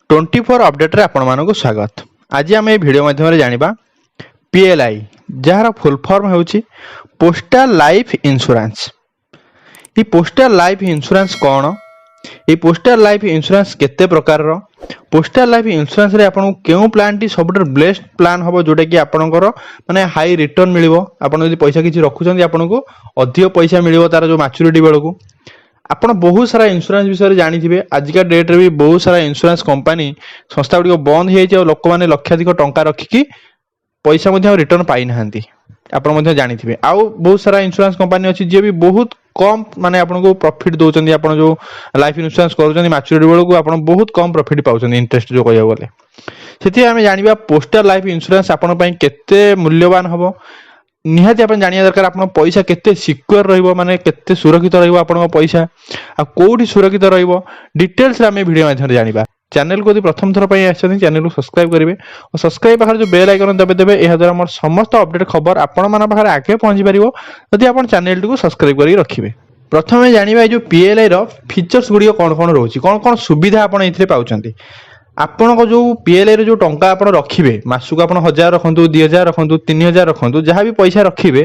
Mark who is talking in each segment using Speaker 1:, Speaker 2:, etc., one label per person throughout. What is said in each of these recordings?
Speaker 1: 24 ଅପଡେଟ୍ରେ ଆପଣମାନଙ୍କୁ ସ୍ୱାଗତ। ଆଜି ଆମେ ଏହି ଭିଡ଼ିଓ ମାଧ୍ୟମରେ ଜାଣିବା ପିଏଲ୍ଆଇ, ଯାହାର ଫୁଲ୍ ଫର୍ମ ହେଉଛି ପୋଷ୍ଟାଲ ଲାଇଫ୍ ଇନ୍ସୁରାନ୍ସ। ଏହି ପୋଷ୍ଟାଲ ଲାଇଫ୍ ଇନ୍ସୁରାନ୍ସ କ'ଣ? ଏହି ପୋଷ୍ଟାଲ ଲାଇଫ୍ ଇନ୍ସୁରାନ୍ସ କେତେ ପ୍ରକାରର? ପୋଷ୍ଟାଲ ଲାଇଫ୍ ଇନ୍ସୁରାନ୍ସରେ ଆପଣଙ୍କୁ କେଉଁ ପ୍ଲାନ୍ଟି ସବୁଠାରୁ ବେଷ୍ଟ ପ୍ଲାନ୍ ହେବ, ଯେଉଁଟାକି ଆପଣଙ୍କର ମାନେ ହାଇ ରିଟର୍ନ ମିଳିବ? ଆପଣ ଯଦି ପଇସା କିଛି ରଖୁଛନ୍ତି, ଆପଣଙ୍କୁ ଅଧିକ ପଇସା ମିଳିବ ତାର ଯେଉଁ ମାଚୁରିଟି ବେଳକୁ। ଆପଣ ବହୁତ ସାରା ଇନ୍ସୁରାନ୍ସ ବିଷୟରେ ଜାଣିଥିବେ। ଆଜିକା ଡେଟ୍ରେ ବି ବହୁତ ସାରା ଇନ୍ସୁରାନ୍ସ କମ୍ପାନୀ, ସଂସ୍ଥା ଗୁଡ଼ିକ ବନ୍ଦ ହେଇଯାଇଛି ଆଉ ଲୋକମାନେ ଲକ୍ଷାଧିକ ଟଙ୍କା ରଖିକି ପଇସା ମଧ୍ୟ ଆଉ ରିଟର୍ନ ପାଇନାହାନ୍ତି, ଆପଣ ମଧ୍ୟ ଜାଣିଥିବେ। ଆଉ ବହୁତ ସାରା ଇନ୍ସୁରାନ୍ସ କମ୍ପାନୀ ଅଛି, ଯିଏ ବି ବହୁତ କମ୍ ମାନେ ଆପଣଙ୍କୁ ପ୍ରଫିଟ୍ ଦେଉଛନ୍ତି। ଆପଣ ଯେଉଁ ଲାଇଫ୍ ଇନ୍ସୁରାନ୍ସ କରୁଛନ୍ତି, ମାଚୁରିଟି ବେଳକୁ ଆପଣ ବହୁତ କମ୍ ପ୍ରଫିଟ୍ ପାଉଛନ୍ତି, ଇଣ୍ଟରେଷ୍ଟ ଯେଉଁ କହିବାକୁ ଗଲେ। ସେଥିପାଇଁ ଆମେ ଜାଣିବା ପୋଷ୍ଟାଲ ଲାଇଫ୍ ଇନ୍ସୁରାନ୍ସ ଆପଣଙ୍କ ପାଇଁ କେତେ ମୂଲ୍ୟବାନ ହେବ। ନିହାତି ଆପଣ ଜାଣିବା ଦରକାର, ଆପଣଙ୍କ ପଇସା କେତେ ସିକ୍ୟୁର ରହିବ, ମାନେ କେତେ ସୁରକ୍ଷିତ ରହିବ ଆପଣଙ୍କ ପଇସା ଆଉ କୋଉଠି ସୁରକ୍ଷିତ ରହିବ, ଡିଟେଲ୍ସରେ ଆମେ ଭିଡ଼ିଓ ମାଧ୍ୟମରେ ଜାଣିବା। ଚ୍ୟାନେଲକୁ ଯଦି ପ୍ରଥମ ଥର ପାଇଁ ଆସିଛନ୍ତି, ଚ୍ୟାନେଲକୁ ସବସ୍କ୍ରାଇବ କରିବେ ଓ ସବସ୍କ୍ରାଇବ ପାଖରେ ଯେଉଁ ବେଲ୍ ଆଇକନ୍ ଦବାଇ ଦେବେ। ଏହାଦ୍ୱାରା ମୋର ସମସ୍ତ ଅପଡେଟ୍ ଖବର ଆପଣମାନଙ୍କ ପାଖରେ ଆଗେ ପହଞ୍ଚି ପାରିବ, ଯଦି ଆପଣ ଚ୍ୟାନେଲଟିକୁ ସବସ୍କ୍ରାଇବ କରିକି ରଖିବେ। ପ୍ରଥମେ ଜାଣିବା ଏଇ ଯେଉଁ ପିଏଲ୍ଆଇ ର ଫିଚର୍ସ ଗୁଡ଼ିକ କ'ଣ କ'ଣ ରହୁଛି, କ'ଣ କ'ଣ ସୁବିଧା ଆପଣ ଏଥିରେ ପାଉଛନ୍ତି। ଆପଣଙ୍କ ଯେଉଁ ପିଏଲ୍ଆଇ ର ଯେଉଁ ଟଙ୍କା ଆପଣ ରଖିବେ, ମାସକୁ ଆପଣ 1000 ରଖନ୍ତୁ, 2000 ରଖନ୍ତୁ, 3000 ରଖନ୍ତୁ, ଯାହା ବି ପଇସା ରଖିବେ,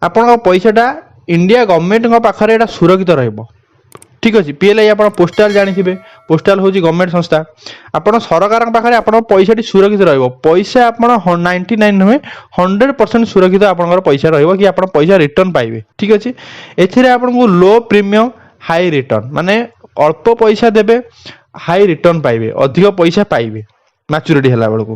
Speaker 1: ଆପଣଙ୍କ ପଇସାଟା ଇଣ୍ଡିଆ ଗଭର୍ଣ୍ଣମେଣ୍ଟଙ୍କ ପାଖରେ ଏଇଟା ସୁରକ୍ଷିତ ରହିବ। ଠିକ୍ ଅଛି? ପିଏଲ୍ଆଇ ଆପଣ ପୋଷ୍ଟାଲ ଜାଣିଥିବେ, ପୋଷ୍ଟାଲ ହେଉଛି ଗଭର୍ଣ୍ଣମେଣ୍ଟ ସଂସ୍ଥା। ଆପଣ ସରକାରଙ୍କ ପାଖରେ ଆପଣଙ୍କ ପଇସାଟି ସୁରକ୍ଷିତ ରହିବ। ପଇସା ଆପଣ 99 ନୁହେଁ, 100% ସୁରକ୍ଷିତ ଆପଣଙ୍କର ପଇସା ରହିବ କି ଆପଣ ପଇସା ରିଟର୍ନ ପାଇବେ। ଠିକ୍ ଅଛି? ଏଥିରେ ଆପଣଙ୍କୁ ଲୋ ପ୍ରିମିୟମ, ହାଇ ରିଟର୍ନ, ମାନେ ଅଳ୍ପ ପଇସା ଦେବେ, ହାଇ ରିଟର୍ନ ପାଇବେ, ଅଧିକ ପଇସା ପାଇବେ ମାଚୁରିଟି ହେଲା ବେଳକୁ।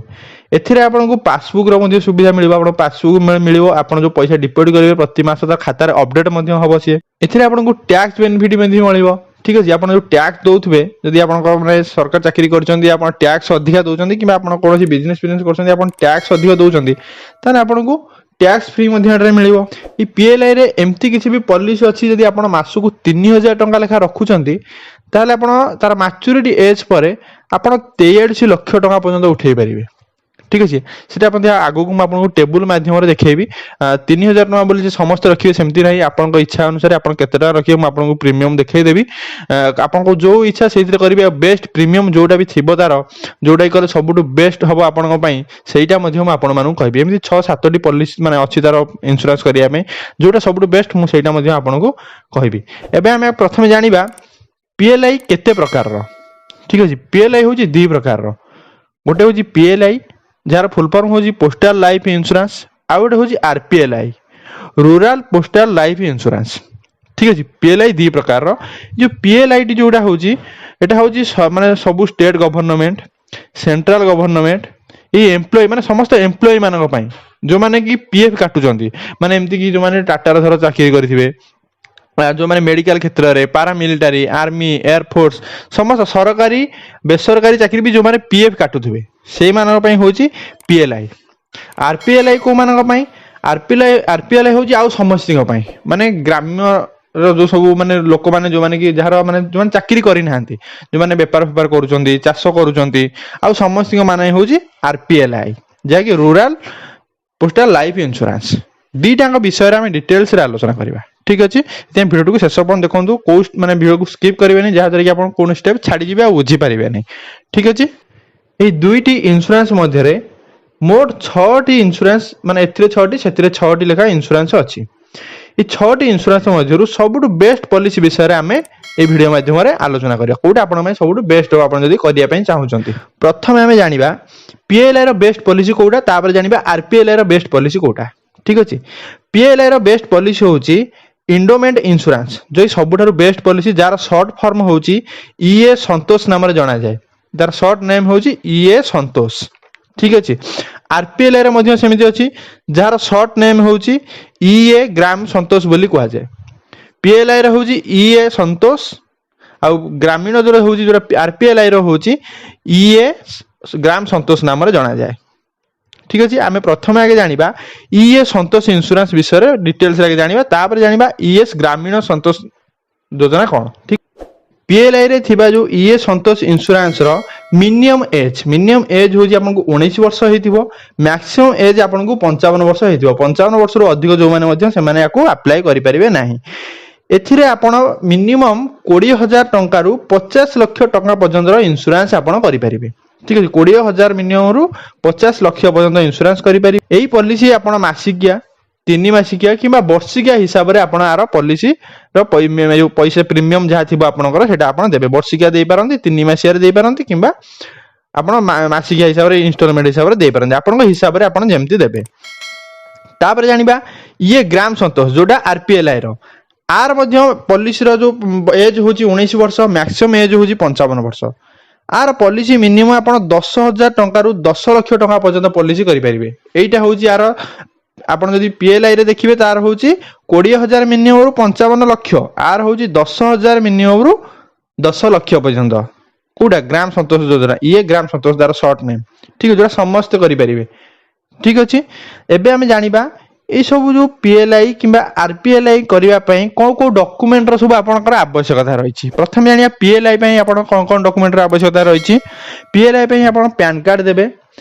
Speaker 1: ଏଥିରେ ଆପଣଙ୍କୁ ପାସବୁକ୍ର ମଧ୍ୟ ସୁବିଧା ମିଳିବ। ଆପଣ ପାସବୁକ୍ ମିଳିବ। ଆପଣ ଯେଉଁ ପଇସା ଡିପୋଜିଟ୍ କରିବେ, ପ୍ରତି ମାସ ତା ଖାତାରେ ଅପଡେଟ୍ ମଧ୍ୟ ହେବ ସିଏ। ଏଥିରେ ଆପଣଙ୍କୁ ଟ୍ୟାକ୍ସ ବେନିଫିଟ୍ ମଧ୍ୟ ମିଳିବ। ଠିକ୍ ଅଛି? ଆପଣ ଯେଉଁ ଟ୍ୟାକ୍ସ ଦେଉଥିବେ, ଯଦି ଆପଣଙ୍କ ମାନେ ସରକାର ଚାକିରି କରିଛନ୍ତି, ଆପଣ ଟ୍ୟାକ୍ସ ଅଧିକା ଦେଉଛନ୍ତି, କିମ୍ବା ଆପଣ କୌଣସି ବିଜନେସ୍ ଫିଜନେସ୍ କରୁଛନ୍ତି, ଆପଣ ଟ୍ୟାକ୍ସ ଅଧିକ ଦେଉଛନ୍ତି, ତାହେଲେ ଆପଣଙ୍କୁ ଟ୍ୟାକ୍ସ ଫ୍ରି ମଧ୍ୟ ଏଠାରେ ମିଳିବ। ଏଇ ପିଏଲ୍ଆଇରେ ଏମିତି କିଛି ବି ପଲିସି ଅଛି, ଯଦି ଆପଣ ମାସକୁ 3000 ଟଙ୍କା ଲେଖା ରଖୁଛନ୍ତି, ତାହେଲେ ଆପଣ ତାର ମାଚୁରିଟି ଏଜ୍ ପରେ ଆପଣ 43 ଲକ୍ଷ ଟଙ୍କା ପର୍ଯ୍ୟନ୍ତ ଉଠେଇ ପାରିବେ। ଠିକ୍ ଅଛି? ସେଟା ମଧ୍ୟ ଆଗକୁ ମୁଁ ଆପଣଙ୍କୁ ଟେବୁଲ ମାଧ୍ୟମରେ ଦେଖେଇବି। 3000 ଟଙ୍କା ବୋଲି ଯେ ସମସ୍ତେ ରଖିବେ, ସେମିତି ନାହିଁ। ଆପଣଙ୍କ ଇଚ୍ଛା ଅନୁସାରେ ଆପଣ କେତେ ଟଙ୍କା ରଖିବେ, ମୁଁ ଆପଣଙ୍କୁ ପ୍ରିମିୟମ ଦେଖେଇଦେବି। ଆପଣଙ୍କୁ ଯୋଉ ଇଚ୍ଛା ସେଇଥିରେ କରିବେ। ଆଉ ବେଷ୍ଟ ପ୍ରିମିୟମ ଯୋଉଟା ବି ଥିବ ତାର, ଯୋଉଟା କି କଲେ ସବୁଠୁ ବେଷ୍ଟ ହବ ଆପଣଙ୍କ ପାଇଁ, ସେଇଟା ମଧ୍ୟ ମୁଁ ଆପଣମାନଙ୍କୁ କହିବି। ଏମିତି ଛଅ ସାତଟି ପଲିସି ମାନେ ଅଛି ତାର ଇନ୍ସୁରାନ୍ସ କରିବା ପାଇଁ। ଯୋଉଟା ସବୁଠୁ ବେଷ୍ଟ, ମୁଁ ସେଇଟା ମଧ୍ୟ ଆପଣଙ୍କୁ କହିବି। ଏବେ ଆମେ ପ୍ରଥମେ ଜାଣିବା ପିଏଲ୍ଆଇ କେତେ ପ୍ରକାରର। ଠିକ୍ ଅଛି? ପିଏଲ୍ଆଇ ହେଉଛି ଦୁଇ ପ୍ରକାରର। ଗୋଟେ ହେଉଛି ପିଏଲ୍ଆଇ, ଯାହାର ଫୁଲ୍ ଫର୍ମ ହେଉଛି ପୋଷ୍ଟାଲ ଲାଇଫ୍ ଇନ୍ସୁରାନ୍ସ। ଆଉ ଗୋଟେ ହେଉଛି ଆରପିଏଲ୍ଆଇ, ରୁରାଲ ପୋଷ୍ଟାଲ ଲାଇଫ୍ ଇନ୍ସୁରାନ୍ସ। ଠିକ୍ ଅଛି? ପିଏଲ୍ଆଇ ଦୁଇ ପ୍ରକାରର। ଯେଉଁ ପିଏଲ୍ଆଇଟି ଯୋଉଟା ହେଉଛି, ଏଇଟା ହେଉଛି ମାନେ ସବୁ ଷ୍ଟେଟ୍ ଗଭର୍ଣ୍ଣମେଣ୍ଟ, ସେଣ୍ଟ୍ରାଲ ଗଭର୍ଣ୍ଣମେଣ୍ଟ, ଏଇ ଏମ୍ପ୍ଲୟି, ମାନେ ସମସ୍ତ ଏମ୍ପ୍ଲୟି ମାନଙ୍କ ପାଇଁ, ଯୋଉମାନେ କି ପିଏଫ୍ କାଟୁଛନ୍ତି। ମାନେ ଏମିତିକି ଯୋଉମାନେ ଟାଟାର ଧର ଚାକିରି କରିଥିବେ, ଯୋଉମାନେ ମେଡିକାଲ କ୍ଷେତ୍ରରେ, ପାରାମିଲିଟାରୀ, ଆର୍ମି, ଏୟାରଫୋର୍ସ, ସମସ୍ତ ସରକାରୀ ବେସରକାରୀ ଚାକିରି ବି ଯୋଉମାନେ ପିଏଫ୍ କାଟୁଥିବେ, ସେଇମାନଙ୍କ ପାଇଁ ହେଉଛି ପିଏଲ୍ଆଇ। ଆରପିଏଲ୍ଆଇ କୋଉମାନଙ୍କ ପାଇଁ? ଆରପିଏଲ୍ଆଇ, ଆରପିଏଲ୍ଆଇ ହେଉଛି ଆଉ ସମସ୍ତଙ୍କ ପାଇଁ, ମାନେ ଗ୍ରାମ୍ୟର ଯୋଉ ସବୁ ମାନେ ଲୋକମାନେ, ଯୋଉମାନେ କି ଯାହାର ମାନେ ଯୋଉମାନେ ଚାକିରି କରିନାହାନ୍ତି, ଯୋଉମାନେ ବେପାର ଫେପାର କରୁଛନ୍ତି, ଚାଷ କରୁଛନ୍ତି, ଆଉ ସମସ୍ତଙ୍କ ମାନେ ହେଉଛି ଆରପିଏଲ୍ଆଇ, ଯାହାକି ରୁରାଲ ପୋଷ୍ଟାଲ ଲାଇଫ୍ ଇନ୍ସୁରାନ୍ସ। ଦିଟାଙ୍କ ବିଷୟରେ ଆମେ ଡିଟେଲ୍ସରେ ଆଲୋଚନା କରିବା। ଠିକ୍ ଅଛି? ସେଥିପାଇଁ ଭିଡ଼ିଓଟିକୁ ଶେଷ ପର୍ଯ୍ୟନ୍ତ ଦେଖନ୍ତୁ। କୋଉ ମାନେ ଭିଡ଼ିଓକୁ ସ୍କିପ୍ କରିବେନି, ଯାହାଦ୍ୱାରା କି ଆପଣ କୌଣସି ଷ୍ଟେପ୍ ଛାଡ଼ିଯିବେ ଆଉ ବୁଝିପାରିବେନି। ଠିକ୍ ଅଛି? ଏଇ ଦୁଇଟି ଇନ୍ସୁରାନ୍ସ ମଧ୍ୟରେ ମୋଟ ଛଅଟି ଇନ୍ସୁରାନ୍ସ, ମାନେ ଏଥିରେ ଛଅଟି, ସେଥିରେ ଛଅଟି ଲେଖା ଇନ୍ସୁରାନ୍ସ ଅଛି। ଏଇ ଛଅଟି ଇନ୍ସୁରାନ୍ସ ମଧ୍ୟରୁ ସବୁଠୁ ବେଷ୍ଟ ପଲିସି ବିଷୟରେ ଆମେ ଏଇ ଭିଡ଼ିଓ ମାଧ୍ୟମରେ ଆଲୋଚନା କରିବା, କୋଉଟା ଆପଣଙ୍କ ପାଇଁ ସବୁଠୁ ବେଷ୍ଟ ହେବ, ଆପଣ ଯଦି କରିବା ପାଇଁ ଚାହୁଁଛନ୍ତି। ପ୍ରଥମେ ଆମେ ଜାଣିବା ପିଏଲ୍ଆଇ ର ବେଷ୍ଟ ପଲିସି କୋଉଟା, ତାପରେ ଜାଣିବା ଆରପିଏଲ୍ଆଇ ର ବେଷ୍ଟ ପଲିସି କୋଉଟା। ଠିକ୍ ଅଛି? ପିଏଲ୍ଆଇ ର ବେଷ୍ଟ ପଲିସି ହେଉଛି ଇଣ୍ଡୋମେଣ୍ଟ ଇନ୍ସୁରାନ୍ସ, ଯୋଉ ସବୁଠାରୁ ବେଷ୍ଟ ପଲିସି, ଯାହାର ସର୍ଟ ଫର୍ମ ହେଉଛି ଇଏ ସନ୍ତୋଷ ନାମରେ ଜଣାଯାଏ। ତାର ସର୍ଟ ନେମ୍ ହେଉଛି ଇଏ ସନ୍ତୋଷ। ଠିକ୍ ଅଛି? ଆରପିଏଲ୍ଆଇ ରେ ମଧ୍ୟ ସେମିତି ଅଛି, ଯାହାର ସର୍ଟ ନେମ୍ ହେଉଛି ଇଏ ଗ୍ରାମ ସନ୍ତୋଷ ବୋଲି କୁହାଯାଏ। ପିଏଲ୍ଆଇ ର ହେଉଛି ଇଏ ସନ୍ତୋଷ, ଆଉ ଗ୍ରାମୀଣ ଯୋଉଟା ହେଉଛି, ଯୋଉଟା ଆରପିଏଲ୍ଆଇ ର ହେଉଛି ଇଏ ଗ୍ରାମ ସନ୍ତୋଷ ନାମରେ ଜଣାଯାଏ। ଠିକ୍ ଅଛି? ଆମେ ପ୍ରଥମେ ଆଗେ ଜାଣିବା ଇଏ ସନ୍ତୋଷ ଇନ୍ସୁରାନ୍ସ ବିଷୟରେ ଡିଟେଲ୍ସ ଆଗେ ଜାଣିବା, ତାପରେ ଜାଣିବା ଇଏସ୍ ଗ୍ରାମୀଣ ସନ୍ତୋଷ ଯୋଜନା କ'ଣ। ଠିକ୍? ପିଏଲ୍ଆଇ ରେ ଥିବା ଯୋଉ ଇଏ ସନ୍ତୋଷ ଇନ୍ସୁରାନ୍ସର ମିନିମମ୍ ଏଜ୍ ହେଉଛି ଆପଣଙ୍କୁ 19 ବର୍ଷ ହେଇଥିବ, ମ୍ୟାକ୍ସିମମ୍ ଏଜ୍ ଆପଣଙ୍କୁ 55 ବର୍ଷ ହେଇଥିବ। 55 ବର୍ଷରୁ ଅଧିକ ଯୋଉମାନେ ମଧ୍ୟ, ସେମାନେ ୟାକୁ ଆପ୍ଲାଏ କରିପାରିବେ ନାହିଁ। ଏଥିରେ ଆପଣ ମିନିମମ୍ 20,000 ଟଙ୍କାରୁ 50 ଲକ୍ଷ ଟଙ୍କା ପର୍ଯ୍ୟନ୍ତର ଇନ୍ସୁରାନ୍ସ ଆପଣ କରିପାରିବେ। ଠିକ ଅଛି? 20,000 ମିନିମମ୍ରୁ 50 ଲକ୍ଷ ପର୍ଯ୍ୟନ୍ତ ଇନ୍ସୁରାନ୍ସ କରିପାରିବେ। ଏଇ ପଲିସି ଆପଣ ମାସିକିଆ, 3 ମାସିକିଆ କିମ୍ବା ବର୍ଷିକିଆ ହିସାବରେ ଆପଣ ଆର ପଲିସିର ଯୋଉ ପଇସା ପ୍ରିମିୟମ ଯାହା ଥିବ ଆପଣଙ୍କର, ସେଇଟା ଆପଣ ଦେବେ। ବର୍ଷିକିଆ ଦେଇପାରନ୍ତି, 3 ମାସିଆରେ ଦେଇପାରନ୍ତି କିମ୍ବା ଆପଣ ମାସିକିଆ ହିସାବରେ, ଇନଷ୍ଟଲମେଣ୍ଟ ହିସାବରେ ଦେଇପାରନ୍ତି। ଆପଣଙ୍କ ହିସାବରେ ଆପଣ ଯେମିତି ଦେବେ। ତାପରେ ଜାଣିବା ଇଏ ଗ୍ରାମ ସନ୍ତୋଷ, ଯୋଉଟା ଆରପିଏଲଆଇ ର। ଆର ମଧ୍ୟ ପଲିସିର ଯୋଉ ଏଜ୍ ହେଉଛି 19 ବର୍ଷ, ମ୍ୟାକ୍ସିମମ୍ ଏଜ୍ ହେଉଛି 55 ବର୍ଷ। ଆର ପଲିସି ମିନିମମ୍ ଆପଣ 10,000 ଟଙ୍କାରୁ 10 ଲକ୍ଷ ଟଙ୍କା ପର୍ଯ୍ୟନ୍ତ ପଲିସି କରିପାରିବେ। ଏଇଟା ହେଉଛି ଆର। ଆପଣ ଯଦି ପିଏଲଆଇ ରେ ଦେଖିବେ, ତାର ହେଉଛି 20,000 ମିନିମମ୍ରୁ 55 ଲକ୍ଷ। ଆର ହେଉଛି 10,000 ମିନିମମ୍ରୁ 10 ଲକ୍ଷ ପର୍ଯ୍ୟନ୍ତ। କୋଉଟା? ଗ୍ରାମ ସନ୍ତୋଷ ଯୋଜନା, ଇଏ ଗ୍ରାମ ସନ୍ତୋଷ ତାର ସର୍ଟ ନେମ୍। ଠିକ ଅଛି? ଯୋଉଟା ସମସ୍ତେ କରିପାରିବେ। ଠିକ ଅଛି? ଏବେ ଆମେ ଜାଣିବା ଏଇ ସବୁ ଯୋଉ ପିଏଲଆଇ କିମ୍ବା ଆରପିଏଲଆଇ କରିବା ପାଇଁ କୋଉ କୋଉ ଡକୁମେଣ୍ଟର ସବୁ ଆପଣଙ୍କର ଆବଶ୍ୟକତା ରହିଛି। ପ୍ରଥମେ ଜାଣିବା ପିଏଲଆଇ ପାଇଁ ଆପଣ କ'ଣ କ'ଣ ଡକୁମେଣ୍ଟର ଆବଶ୍ୟକତା ରହିଛି। ପିଏଲଆଇ ପାଇଁ ଆପଣ ପ୍ୟାନ୍ କାର୍ଡ ଦେବେ,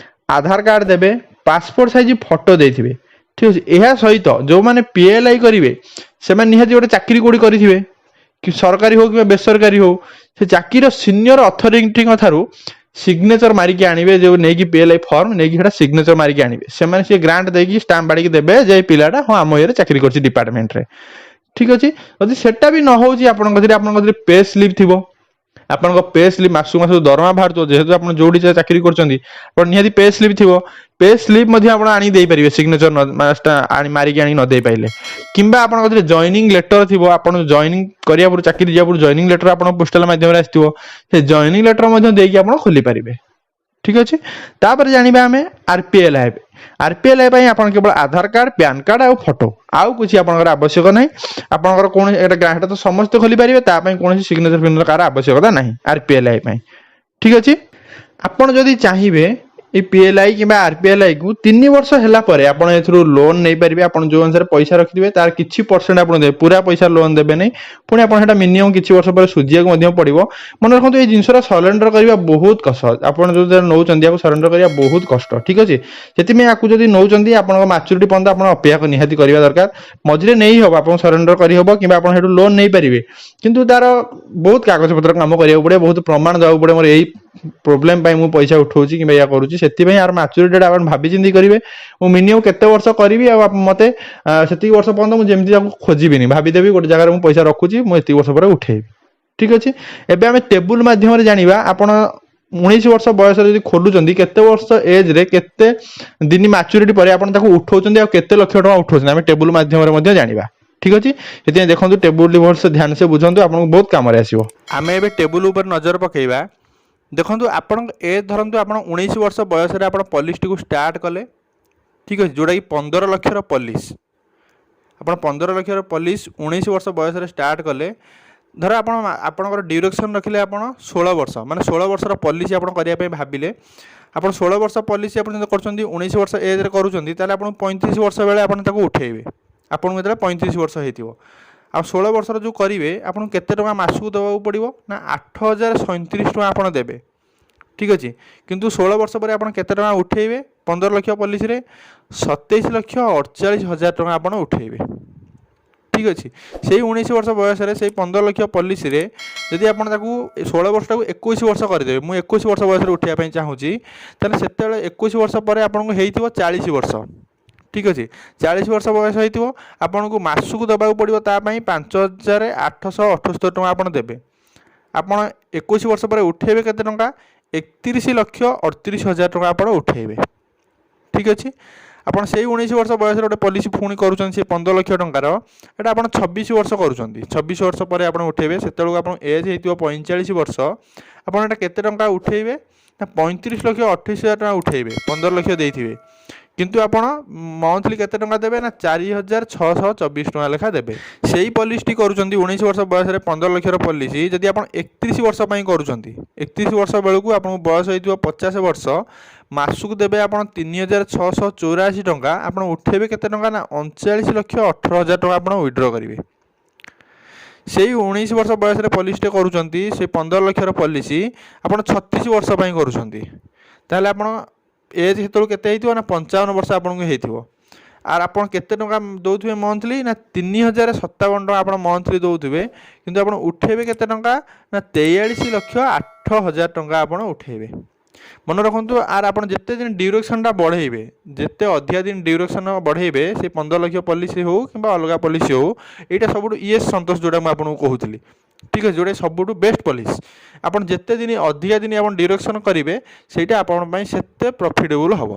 Speaker 1: ଆଧାର କାର୍ଡ ଦେବେ, ପାସପୋର୍ଟ ସାଇଜ ଫଟୋ ଦେଇଥିବେ। ଠିକ ଅଛି? ଏହା ସହିତ ଯୋଉମାନେ ପିଏଲଆଇ କରିବେ, ସେମାନେ ନିହାତି ଗୋଟେ ଚାକିରି କୋଉଠି କରିଥିବେ କି ସରକାରୀ ହଉ କିମ୍ବା ବେସରକାରୀ ହଉ, ସେ ଚାକିରିର ସିନିୟର ଅଥରିଟିଙ୍କ ଠାରୁ ସିଗ୍ନେଚର ମାରିକି ଆଣିବେ। ଯୋଉ ନେଇକି ପିଏଲଆଇ ଫର୍ମ ନେଇକି ସେଟା ସିଗ୍ନେଚର ମାରିକି ଆଣିବେ ସେମାନେ। ସିଏ ଗ୍ରାଣ୍ଟ ଦେଇକି ଷ୍ଟାମ୍ପ ବାଡ଼ିକି ଦେବେ ଯେ ଏଇ ପିଲାଟା ହଁ ଆମ ଇଏରେ ଚାକିରି କରିଛି ଡିପାର୍ଟମେଣ୍ଟରେ। ଠିକ ଅଛି? ଯଦି ସେଟା ବି ନ ହଉଛି ଆପଣଙ୍କ କତିରେ ପେ ସ୍ଲିପ୍ ଥିବ। ଆପଣଙ୍କ ପେ ସ୍ଲିପ୍, ମାସକୁ ମାସକୁ ଦରମା ବାହାରୁଥିବ। ଯେହେତୁ ଆପଣ ଯୋଉଠି ଚାକିରି କରୁଛନ୍ତି, ଆପଣ ନିହାତି ପେ ସ୍ଲିପ୍ ଥିବ। ପେ ସ୍ଲିପ୍ ମଧ୍ୟ ଆପଣ ଆଣି ଦେଇପାରିବେ, ସିଗ୍ନେଚର ଆଣି ମାରିକି ଆଣି ନ ଦେଇପାରିଲେ। କିମ୍ବା ଆପଣଙ୍କ କତିରେ ଜଏନିଂ ଲେଟର ଥିବ। ଆପଣ ଜଏନିଂ କରିବା ପୂର୍ବରୁ, ଚାକିରି ଯିବା ପୂର୍ବରୁ ଜଏନିଂ ଲେଟର ଆପଣ ପୋଷ୍ଟାଲ ମାଧ୍ୟମରେ ଆସିଥିବ। ସେ ଜଏନିଂ ଲେଟର ମଧ୍ୟ ଦେଇକି ଆପଣ ଖୋଲି ପାରିବେ। ଠିକ ଅଛି? ତାପରେ ଜାଣିବା ଆମେ ଆରପିଏଲଆଇ। ଆରପିଏଲଆଇ ପାଇଁ ଆପଣ କେବଳ ଆଧାର କାର୍ଡ, ପ୍ୟାନ୍ କାର୍ଡ ଆଉ ଫଟୋ, ଆଉ କିଛି ଆପଣଙ୍କର ଆବଶ୍ୟକ ନାହିଁ। ଆପଣଙ୍କର କୌଣସି ଏଇଟା ଏଇଟା ତ ସମସ୍ତେ ଖୋଲି ପାରିବେ। ତା ପାଇଁ କୌଣସି ସିଗ୍ନେଚର ଫିଗ୍ନେଚର କାହାର ଆବଶ୍ୟକତା ନାହିଁ ଆରପିଏଲଆଇ ପାଇଁ। ଠିକ ଅଛି? ଆପଣ ଯଦି ଚାହିଁବେ, ଏଇ ପିଏଲଆଇ କିମ୍ବା ଆରପିଏଲଆଇ କୁ 3 ବର୍ଷ ହେଲା ପରେ ଆପଣ ଏଥିରୁ ଲୋନ୍ ନେଇପାରିବେ। ଆପଣ ଯୋଉ ଅନୁସାରେ ପଇସା ରଖିଥିବେ, ତାର କିଛି ପରସେଣ୍ଟ ଆପଣ ଦେବେ। ପୁରା ପଇସା ଲୋନ୍ ଦେବେ ନାହିଁ। ପୁଣି ଆପଣ ସେଟା ମିନିମମ୍ କିଛି ବର୍ଷ ପରେ ସୁଝିବାକୁ ମଧ୍ୟ ପଡ଼ିବ। ମନେ ରଖନ୍ତୁ, ଏଇ ଜିନିଷଟା ସରେଣ୍ଡର କରିବା ବହୁତ କଷ୍ଟ। ଆପଣ ଯୋଉ ନେଉଛନ୍ତି, ୟାକୁ ସରେଣ୍ଡର କରିବା ବହୁତ କଷ୍ଟ। ଠିକ ଅଛି? ସେଥିପାଇଁ ୟାକୁ ଯଦି ନେଉଛନ୍ତି, ଆପଣଙ୍କ ମାଚୁରିଟି ପର୍ଯ୍ୟନ୍ତ ଆପଣ ଅପେକ୍ଷା ନିହାତି କରିବା ଦରକାର। ମଝିରେ ନେଇ ହବ, ଆପଣ ସରେଣ୍ଡର କରିହବ କିମ୍ବା ଆପଣ ସେଠୁ ଲୋନ୍ ନେଇପାରିବେ। କିନ୍ତୁ ତାର ବହୁତ କାଗଜପତ୍ର କାମ କରିବାକୁ ପଡ଼ିବ, ବହୁତ ପ୍ରମାଣ ଦେବାକୁ ପଡ଼ିବ, ମୋର ଏଇ ପ୍ରୋବ୍ଲେମ ପାଇଁ ମୁଁ ପଇସା ଉଠଉଛି କିମ୍ବା ଏଇଆ କରୁଛି। ସେଥିପାଇଁ ଆର ମାଚୁରିଟି ଆପଣ ଭାବି ଚିନ୍ତି କରିବେ, ମୁଁ ମିନିମମ୍ କେତେ ବର୍ଷ କରିବି ଆଉ ମତେ ସେତିକି ବର୍ଷ ପର୍ଯ୍ୟନ୍ତ ମୁଁ ଯେମିତି ତାକୁ ଖୋଜିବିନି, ଭାବିଦେବି ଗୋଟେ ଜାଗାରେ ମୁଁ ପଇସା ରଖୁଛି, ମୁଁ ଏତିକି ବର୍ଷ ପରେ ଉଠେଇବି। ଠିକ ଅଛି? ଏବେ ଆମେ ଟେବୁଲ ମାଧ୍ୟମରେ ଜାଣିବା, ଆପଣ 19 ବର୍ଷ ବୟସରେ ଯଦି ଖୋଲୁଛନ୍ତି, କେତେ ବର୍ଷ ଏଜରେ, କେତେ ଦିନ ମାଚୁରିଟି ପରେ ଆପଣ ତାକୁ ଉଠଉଛନ୍ତି ଆଉ କେତେ ଲକ୍ଷ ଟଙ୍କା ଉଠଉଛନ୍ତି, ଆମେ ଟେବୁଲ ମାଧ୍ୟମରେ ମଧ୍ୟ ଜାଣିବା। ଠିକ ଅଛି? ସେଥିପାଇଁ ଦେଖନ୍ତୁ ଟେବୁଲଟି, ଭଲସେ ଧ୍ୟାନ ସେ ବୁଝନ୍ତୁ, ଆପଣଙ୍କୁ ବହୁତ କାମରେ ଆସିବ। ଆମେ ଏବେ ଟେବୁଲ ଉପରେ ନଜର ପକେଇବା। ଦେଖନ୍ତୁ, ଆପଣଙ୍କ ଏଜ୍ ଧରନ୍ତୁ ଆପଣ 19 ବର୍ଷ ବୟସରେ ଆପଣ ପଲିସିଟିକୁ ଷ୍ଟାର୍ଟ କଲେ। ଠିକ ଅଛି? ଯେଉଁଟାକି 15 ଲକ୍ଷର ପଲିସି। ଆପଣ 15 ଲକ୍ଷର ପଲିସି 19 ବର୍ଷ ବୟସରେ ଷ୍ଟାର୍ଟ କଲେ। ଧର ଆପଣ ଆପଣଙ୍କର ଡ୍ୟୁରେସନ୍ ରଖିଲେ ଆପଣ 16 ବର୍ଷ, ମାନେ 16 ବର୍ଷର ପଲିସି ଆପଣ କରିବା ପାଇଁ ଭାବିଲେ। ଆପଣ 16 ବର୍ଷ ପଲିସି ଆପଣ ଯଦି କରୁଛନ୍ତି, 19 ବର୍ଷ ଏଜ୍ରେ କରୁଛନ୍ତି, ତାହେଲେ ଆପଣ 35 ବର୍ଷ ବେଳେ ଆପଣ ତାକୁ ଉଠେଇବେ, ଆପଣଙ୍କୁ ଯେତେବେଳେ 35 ବର୍ଷ ହେଇଥିବ। ଆଉ 16 ବର୍ଷର ଯେଉଁ କରିବେ, ଆପଣଙ୍କୁ କେତେ ଟଙ୍କା ମାସକୁ ଦେବାକୁ ପଡ଼ିବ ନା 8037 ଟଙ୍କା ଆପଣ ଦେବେ। ଠିକ୍ ଅଛି? କିନ୍ତୁ 16 ବର୍ଷ ପରେ ଆପଣ କେତେ ଟଙ୍କା ଉଠେଇବେ? 15 ଲକ୍ଷ ପଲିସିରେ 27,48,000 ଟଙ୍କା ଆପଣ ଉଠେଇବେ। ଠିକ୍ ଅଛି? ସେଇ 19 ବର୍ଷ ବୟସରେ ସେଇ 15 ଲକ୍ଷ ପଲିସିରେ ଯଦି ଆପଣ ତାକୁ 16 ବର୍ଷଟାକୁ 21 ବର୍ଷ କରିଦେବେ, ମୁଁ 21 ବର୍ଷ ବୟସରେ ଉଠେଇବା ପାଇଁ ଚାହୁଁଛି, ତାହେଲେ ସେତେବେଳେ 21 ବର୍ଷ ପରେ ଆପଣଙ୍କୁ ହେଇଥିବ 40 ବର୍ଷ। ଠିକ୍ ଅଛି? 40 ବର୍ଷ ବୟସ ହେଇଥିବ, ଆପଣଙ୍କୁ ମାସକୁ ଦେବାକୁ ପଡ଼ିବ ତା ପାଇଁ 5878 ଟଙ୍କା ଆପଣ ଦେବେ। ଆପଣ 21 ବର୍ଷ ପରେ ଉଠେଇବେ କେତେ ଟଙ୍କା? 31,38,000 ଟଙ୍କା ଆପଣ ଉଠେଇବେ। ଠିକ୍ ଅଛି? ଆପଣ ସେଇ 19 ବର୍ଷ ବୟସରେ ଗୋଟେ ପଲିସି ପୁଣି କରୁଛନ୍ତି, ସେ 15 ଲକ୍ଷ ଟଙ୍କାର। ଏଇଟା ଆପଣ 26 ବର୍ଷ କରୁଛନ୍ତି। 26 ବର୍ଷ ପରେ ଆପଣ ଉଠେଇବେ। ସେତେବେଳକୁ ଆପଣ ଏଜ୍ ହେଇଥିବ 45 ବର୍ଷ। ଆପଣ ଏଇଟା କେତେ ଟଙ୍କା ଉଠେଇବେ ନା 35,28,000 ଟଙ୍କା ଉଠେଇବେ। 15 ଲକ୍ଷ ଦେଇଥିବେ, କିନ୍ତୁ ଆପଣ ମନ୍ଥଲି କେତେ ଟଙ୍କା ଦେବେ ନା 4624 ଟଙ୍କା ଲେଖା ଦେବେ। ସେଇ ପଲିସିଟି କରୁଛନ୍ତି 19 ବର୍ଷ ବୟସରେ 15 ଲକ୍ଷର ପଲିସି, ଯଦି ଆପଣ 31 ବର୍ଷ ପାଇଁ କରୁଛନ୍ତି, 31 ବର୍ଷ ବେଳକୁ ଆପଣଙ୍କୁ ବୟସ ହେଇଥିବ 50 ବର୍ଷ। ମାସକୁ ଦେବେ ଆପଣ 3684 ଟଙ୍କା। ଆପଣ ଉଠେଇବେ କେତେ ଟଙ୍କା ନା 39,18,000 ଟଙ୍କା ଆପଣ ୱିଡ୍ର କରିବେ। ସେଇ 19 ବର୍ଷ ବୟସରେ ପଲିସିଟେ କରୁଛନ୍ତି, ସେ 15 ଲକ୍ଷର ପଲିସି ଆପଣ 36 ବର୍ଷ ପାଇଁ କରୁଛନ୍ତି, ତାହେଲେ ଆପଣ ଏଜ୍ ସେତେବେଳକୁ କେତେ ହେଇଥିବ ନା 55 ବର୍ଷ ଆପଣଙ୍କୁ ହେଇଥିବ। ଆଉ ଆପଣ କେତେ ଟଙ୍କା ଦେଉଥିବେ ମନ୍ଥଲି ନା 3057 ଟଙ୍କା ଆପଣ ମନ୍ଥଲି ଦେଉଥିବେ। କିନ୍ତୁ ଆପଣ ଉଠେଇବେ କେତେ ଟଙ୍କା ନା 43,08,000 ଟଙ୍କା ଆପଣ ଉଠେଇବେ। ମନେ ରଖନ୍ତୁ, ଆର୍ ଆପଣ ଯେତେ ଦିନ ଡ୍ୟୁରେସନ୍ଟା ବଢ଼େଇବେ, ଯେତେ ଅଧିକା ଦିନ ଡ୍ୟୁରେସନ୍ ବଢ଼େଇବେ, ସେ 15 ଲକ୍ଷ ପଲିସି ହେଉ କିମ୍ବା ଅଲଗା ପଲିସି ହେଉ, ଏଇଟା ସବୁଠୁ ଇଏସ୍ ସନ୍ତୋଷ ଯେଉଁଟା ମୁଁ ଆପଣଙ୍କୁ କହୁଥିଲି, ଠିକ୍ ଅଛି, ଯେଉଁଟା ସବୁଠୁ ବେଷ୍ଟ ପଲିସି। ଆପଣ ଯେତେ ଦିନ ଅଧିକା ଦିନ ଆପଣ ଡ୍ୟୁରେସନ୍ କରିବେ, ସେଇଟା ଆପଣଙ୍କ ପାଇଁ ସେତେ ପ୍ରଫିଟେବୁଲ୍ ହେବ।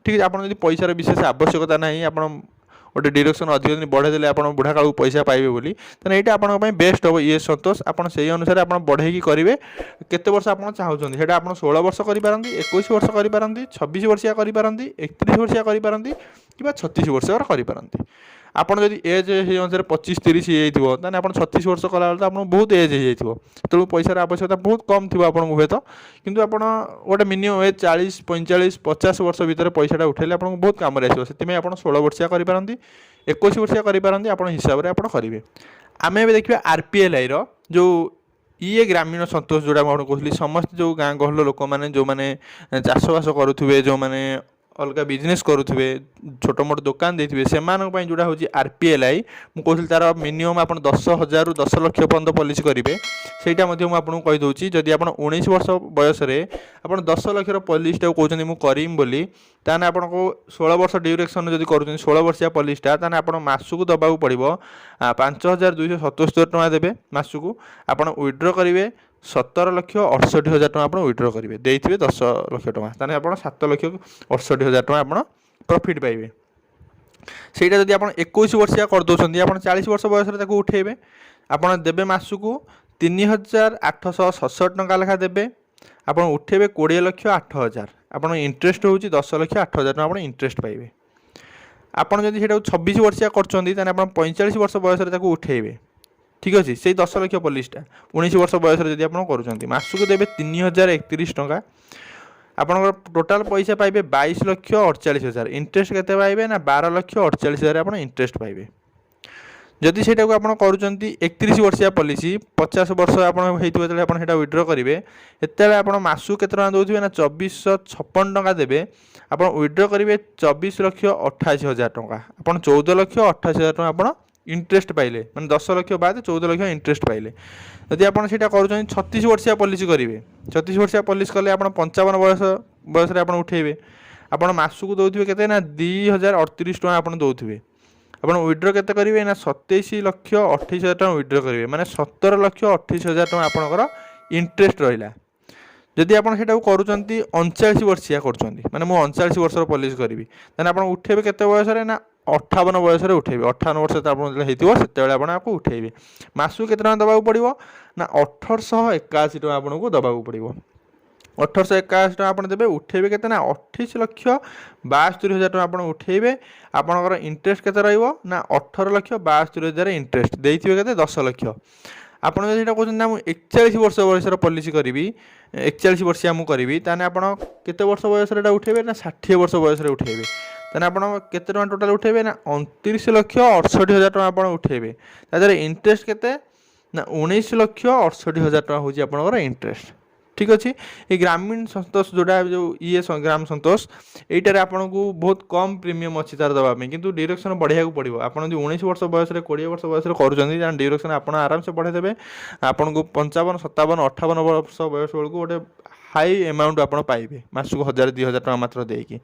Speaker 1: ଠିକ୍ ଅଛି। ଆପଣ ଯଦି ପଇସାର ବିଶେଷ ଆବଶ୍ୟକତା ନାହିଁ, ଆପଣ ଗୋଟେ ଡ୍ୟୁରେସନ୍ ଅଧିକ ଦିନ ବଢ଼େଇ ଦେଲେ ଆପଣ ବୁଢ଼ା କାଳକୁ ପଇସା ପାଇବେ ବୋଲି, ତାହେଲେ ଏଇଟା ଆପଣଙ୍କ ପାଇଁ ବେଷ୍ଟ ହେବ ଇଏ ସନ୍ତୋଷ। ଆପଣ ସେଇ ଅନୁସାରେ ଆପଣ ବଢ଼େଇକି କରିବେ। କେତେ ବର୍ଷ ଆପଣ ଚାହୁଁଛନ୍ତି ସେଇଟା ଆପଣ 16 ବର୍ଷ କରିପାରନ୍ତି, 21 ବର୍ଷ କରିପାରନ୍ତି, 26 ବର୍ଷିଆ କରିପାରନ୍ତି, 31 ବର୍ଷିଆ କରିପାରନ୍ତି କିମ୍ବା 36 ବର୍ଷର କରିପାରନ୍ତି। ଆପଣ ଯଦି ଏଜ୍ ସେଇ ଅନୁସାରେ 25 30 ହେଇଯାଇଥିବ, ତାହେଲେ ଆପଣ 36 ବର୍ଷ କଲାବେଳେ ତ ଆପଣଙ୍କୁ ବହୁତ ଏଜ୍ ହେଇଯାଇଥିବ। ସେତେବେଳକୁ ପଇସାର ଆବଶ୍ୟକତା ବହୁତ କମ୍ ଥିବ ଆପଣଙ୍କୁ ହୁଏତ। କିନ୍ତୁ ଆପଣ ଗୋଟେ ମିନିମମ୍ ଏଜ୍ 40, 45, 50 ବର୍ଷ ଭିତରେ ପଇସାଟା ଉଠେଇଲେ ଆପଣଙ୍କୁ ବହୁତ କାମରେ ଆସିବ। ସେଥିପାଇଁ ଆପଣ 16 ବର୍ଷିଆ କରିପାରନ୍ତି, 21 ବର୍ଷିଆ କରିପାରନ୍ତି, ଆପଣ ହିସାବରେ ଆପଣ କରିବେ। ଆମେ ଏବେ ଦେଖିବା ଆର୍ ପି ଏଲ୍ ଆଇର ଯେଉଁ ଇଏ ଗ୍ରାମୀଣ ସନ୍ତୋଷ, ଯେଉଁଟା ମୁଁ ଆପଣଙ୍କୁ କହୁଥିଲି। ସମସ୍ତେ ଯେଉଁ ଗାଁ ଗହଳିର ଲୋକମାନେ, ଯେଉଁମାନେ ଚାଷବାସ କରୁଥିବେ, ଯେଉଁମାନେ ଅଲଗା ବିଜନେସ୍ କରୁଥିବେ, ଛୋଟ ମୋଟ ଦୋକାନ ଦେଇଥିବେ, ସେମାନଙ୍କ ପାଇଁ ଯେଉଁଟା ହେଉଛି ଆର୍ ପି ଏଲ୍ I. ମୁଁ କହୁଥିଲି ତା'ର ମିନିମମ୍ ଆପଣ 10,000ରୁ 10 ଲକ୍ଷ ପର୍ଯ୍ୟନ୍ତ ପଲିସି କରିବେ। ସେଇଟା ମଧ୍ୟ ମୁଁ ଆପଣଙ୍କୁ କହିଦେଉଛି। ଯଦି ଆପଣ 19 ବର୍ଷ ବୟସରେ ଆପଣ 10 ଲକ୍ଷର ପଲିସିଟାକୁ କହୁଛନ୍ତି ମୁଁ କରିବି ବୋଲି, ତାହେଲେ ଆପଣଙ୍କୁ 16 ବର୍ଷ ଡ୍ୟୁରେସନ୍ ଯଦି କରୁଛନ୍ତି 16 ବର୍ଷିଆ ପଲିସିଟା, ତାହେଲେ ଆପଣ ମାସକୁ ଦେବାକୁ ପଡ଼ିବ 5277 ଟଙ୍କା ଦେବେ ମାସକୁ। ଆପଣ ୱିଡ୍ର କରିବେ 17,68,000 ଟଙ୍କା ଆପଣ ୱିଡ୍ର କରିବେ। ଦେଇଥିବେ 10 ଲକ୍ଷ ଟଙ୍କା, ତାହେଲେ ଆପଣ 7,68,000 ଟଙ୍କା ଆପଣ ପ୍ରଫିଟ୍ ପାଇବେ। ସେଇଟା ଯଦି ଆପଣ 21 ବର୍ଷିଆ କରିଦେଉଛନ୍ତି, ଆପଣ 40 ବର୍ଷ ବୟସରେ ତାକୁ ଉଠେଇବେ। ଆପଣ ଦେବେ ମାସକୁ 3867 ଟଙ୍କା ଲେଖା ଦେବେ। ଆପଣ ଉଠେଇବେ 20,08,000। ଆପଣ ଇଣ୍ଟରେଷ୍ଟ ହେଉଛି 10,08,000 ଟଙ୍କା ଆପଣ ଇଣ୍ଟରେଷ୍ଟ ପାଇବେ। ଆପଣ ଯଦି ସେଇଟାକୁ 26 ବର୍ଷିଆ କରୁଛନ୍ତି, ତାହେଲେ ଆପଣ 45 ବର୍ଷ ବୟସରେ ତାକୁ ଉଠେଇବେ। ଠିକ୍ ଅଛି। ସେଇ 10 ଲକ୍ଷ ପଲିସିଟା 19 ବର୍ଷ ବୟସରେ ଯଦି ଆପଣ କରୁଛନ୍ତି, ମାସକୁ ଦେବେ 3031 ଟଙ୍କା। ଆପଣଙ୍କର ଟୋଟାଲ୍ ପଇସା ପାଇବେ 22,48,000। ଇଣ୍ଟରେଷ୍ଟ କେତେ ପାଇବେ ନା 12,48,000 ଆପଣ ଇଣ୍ଟରେଷ୍ଟ ପାଇବେ। ଯଦି ସେଇଟାକୁ ଆପଣ କରୁଛନ୍ତି 31 ବର୍ଷିଆ ପଲିସି, 50 ବର୍ଷ ଆପଣ ହେଇଥିବ ଯେତେବେଳେ ଆପଣ ସେଇଟା ୱିଡ୍ର କରିବେ, ସେତେବେଳେ ଆପଣ ମାସକୁ କେତେ ଟଙ୍କା ଦେଉଥିବେ ନା 2456 ଟଙ୍କା ଦେବେ। ଆପଣ ୱିଡ୍ର କରିବେ 24,88,000 ଟଙ୍କା। ଆପଣ 14,88,000 ଟଙ୍କା ଆପଣ ଇଣ୍ଟରେଷ୍ଟ ପାଇଲେ, ମାନେ 10 ଲକ୍ଷ ବାଦ 14 ଲକ୍ଷ ଇଣ୍ଟରେଷ୍ଟ ପାଇଲେ। ଯଦି ଆପଣ ସେଇଟା କରୁଛନ୍ତି 36 ବର୍ଷିଆ ପଲିସି କରିବେ, 36 ବର୍ଷିଆ ପଲିସି କଲେ ଆପଣ 55 ବୟସରେ ଆପଣ ଉଠେଇବେ। ଆପଣ ମାସକୁ ଦେଉଥିବେ କେତେ ନା 2038 ଟଙ୍କା ଆପଣ ଦେଉଥିବେ। ଆପଣ ୱିଡ୍ର କେତେ କରିବେ ନା 27,28,000 ଟଙ୍କା ୱିଡ୍ର କରିବେ, ମାନେ 17,28,000 ଟଙ୍କା ଆପଣଙ୍କର ଇଣ୍ଟରେଷ୍ଟ ରହିଲା। ଯଦି ଆପଣ ସେଇଟାକୁ କରୁଛନ୍ତି 39 ବର୍ଷିଆ କରୁଛନ୍ତି, ମାନେ ମୁଁ 39 ବର୍ଷର ପଲିସି କରିବି, ତାହେଲେ ଆପଣ ଉଠେଇବେ କେତେ ବୟସରେ ନା 58 ବୟସରେ ଉଠେଇବେ। 58 ବର୍ଷ ଯେତେବେଳେ ଆପଣ ଯେତେବେଳେ ହେଇଥିବ, ସେତେବେଳେ ଆପଣ ଆକୁ ଉଠେଇବେ। ମାସକୁ କେତେ ଟଙ୍କା ଦେବାକୁ ପଡ଼ିବ ନା 1881 ଟଙ୍କା ଆପଣଙ୍କୁ ଦେବାକୁ ପଡ଼ିବ। 1881 ଟଙ୍କା ଆପଣ ଦେବେ। ଉଠେଇବେ କେତେ ନା 28,72,000 ଟଙ୍କା ଆପଣ ଉଠେଇବେ। ଆପଣଙ୍କର ଇଣ୍ଟରେଷ୍ଟ କେତେ ରହିବ ନା 18,72,000 ଇଣ୍ଟରେଷ୍ଟ। ଦେଇଥିବେ କେତେ? 10 ଲକ୍ଷ। ଆପଣ ଯଦି ସେଇଟା କହୁଛନ୍ତି ନା ମୁଁ 41 ବର୍ଷ ବୟସର ପଲିସି କରିବି, 41 ବର୍ଷିଆ ମୁଁ କରିବି, ତାହେଲେ ଆପଣ କେତେ ବର୍ଷ ବୟସରେ ଏଇଟା ଉଠେଇବେ ନା 60 ବର୍ଷ ବୟସରେ ଉଠେଇବେ। ତାହେଲେ ଆପଣ କେତେ ଟଙ୍କା ଟୋଟାଲ୍ ଉଠେଇବେ ନା 29,68,000 ଟଙ୍କା ଆପଣ ଉଠେଇବେ। ତା ଦେହରେ ଇଣ୍ଟରେଷ୍ଟ କେତେ ନା 19,68,000 ଟଙ୍କା ହେଉଛି ଆପଣଙ୍କର ଇଣ୍ଟରେଷ୍ଟ। ଠିକ୍ ଅଛି। ଏଇ ଗ୍ରାମୀଣ ସନ୍ତୋଷ ଯେଉଁଟା ଯେଉଁ ଇଏ ଗ୍ରାମ ସନ୍ତୋଷ, ଏଇଟାରେ ଆପଣଙ୍କୁ ବହୁତ କମ୍ ପ୍ରିମିୟମ୍ ଅଛି ତାର ଦେବା ପାଇଁ, କିନ୍ତୁ ଡ୍ୟୁରେସନ୍ ବଢ଼େଇବାକୁ ପଡ଼ିବ। ଆପଣ ଯଦି 19 ବର୍ଷ ବୟସରେ, 20 ବର୍ଷ ବୟସରେ କରୁଛନ୍ତି, ତାହେଲେ ଡ୍ୟୁରେସନ୍ ଆପଣ ଆରାମସେ ବଢ଼େଇ ଦେବେ। ଆପଣଙ୍କୁ 55, 57, 58 ବର୍ଷ ବୟସ ବେଳକୁ ଗୋଟେ ହାଇ ଆମାଉଣ୍ଟ ଆପଣ ପାଇବେ ମାସକୁ 1000 2000 ଟଙ୍କା ମାତ୍ର ଦେଇକି।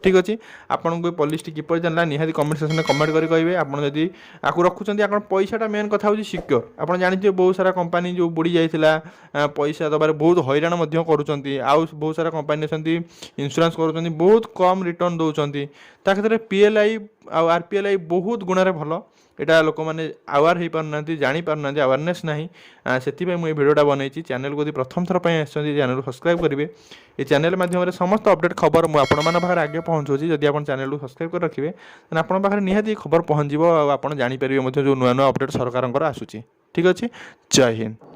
Speaker 1: ଠିକ୍ ଅଛି। ଆପଣଙ୍କୁ ଏ ପଲିସିଟି କିପରି ଜାଣିଲା, ନିହାତି କମେଣ୍ଟ ସେକ୍ସନରେ କମେଣ୍ଟ କରି କହିବେ। ଆପଣ ଯଦି ଆକୁ ରଖୁଛନ୍ତି, ଆପଣ ପଇସାଟା ମେନ୍ କଥା ହେଉଛି ସିକ୍ୟୋର। ଆପଣ ଜାଣିଥିବେ ବହୁତ ସାରା କମ୍ପାନୀ ଯେଉଁ ବୁଡ଼ି ଯାଇଥିଲା, ପଇସା ଦେବାରେ ବହୁତ ହଇରାଣ ମଧ୍ୟ କରୁଛନ୍ତି। ଆଉ ବହୁତ ସାରା କମ୍ପାନୀ ଅଛନ୍ତି, ଇନ୍ସୁରାନ୍ସ କରୁଛନ୍ତି, ବହୁତ କମ୍ ରିଟର୍ଣ୍ଣ ଦେଉଛନ୍ତି। ତା କ୍ଷେତ୍ରରେ ପି ଏଲ୍ I ଆଉ ଆର୍ ପି ଏଲ୍ I ବହୁତ ଗୁଣରେ ଭଲ। ଏଇଟା ଲୋକମାନେ ଆୱାର ହେଇପାରୁନାହାନ୍ତି, ଜାଣିପାରୁନାହାନ୍ତି, ଆୱାରନେସ୍ ନାହିଁ। ସେଥିପାଇଁ ମୁଁ ଏଇ ଭିଡ଼ିଓଟା ବନେଇଛି। ଚ୍ୟାନେଲକୁ ଯଦି ପ୍ରଥମ ଥର ପାଇଁ ଆସିଛନ୍ତି, ଚ୍ୟାନେଲକୁ ସବସ୍କ୍ରାଇବ୍ କରିବେ। ଏ ଚ୍ୟାନେଲ ମାଧ୍ୟମରେ ସମସ୍ତ ଅପଡ଼େଟ୍ ଖବର ମୁଁ ଆପଣମାନଙ୍କ ପାଖରେ ଆଗେ ପହଞ୍ଚଉଛି। ଯଦି ଆପଣ ଚ୍ୟାନେଲକୁ ସବସ୍କ୍ରାଇବ୍ କରି ରଖିବେ, ତାହେଲେ ଆପଣଙ୍କ ପାଖରେ ନିହାତି ଖବର ପହଞ୍ଚିବ ଆଉ ଆପଣ ଜାଣିପାରିବେ ମଧ୍ୟ ଯେଉଁ ନୂଆ ନୂଆ ଅପଡ଼େଟ୍ ସରକାରଙ୍କର ଆସୁଛି। ଠିକ୍ ଅଛି। ଜୟ ହିନ୍ଦ।